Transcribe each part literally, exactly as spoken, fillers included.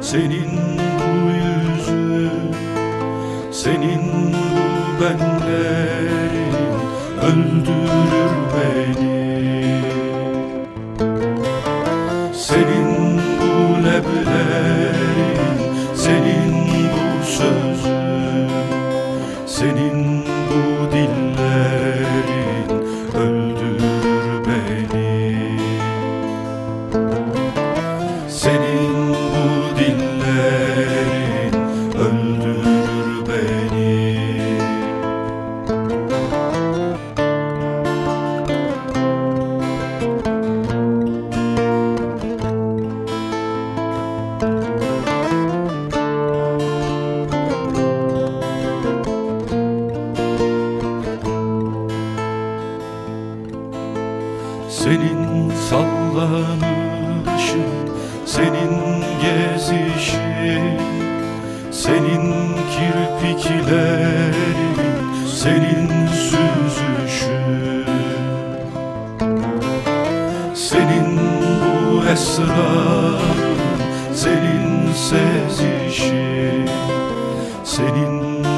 Senin bu yüzün, senin bu benlerin öldürür beni. Senin bu leblerin, senin bu sözün, senin bu dillerin öldürür beni. Senin bu dillerin öldürür beni. Senin sallanışın, senin gezişin, senin kirpiklerin, senin süzüşün. Senin bu esrarın, senin sezişin, senin bu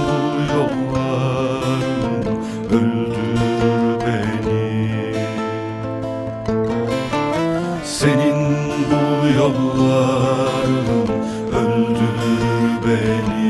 yolların öldürür beni. Senin bu yolların öldürür beni.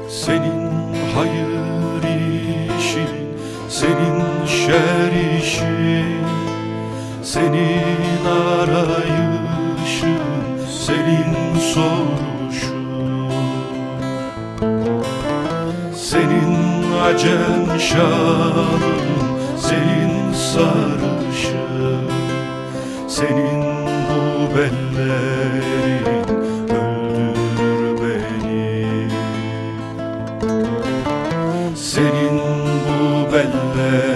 Senin hayır işin, senin şer işin, senin arayışın, senin soruşun. Senin acem şalın, senin sarışın, senin bu bellerin öldürür beni. Senin bu bellerin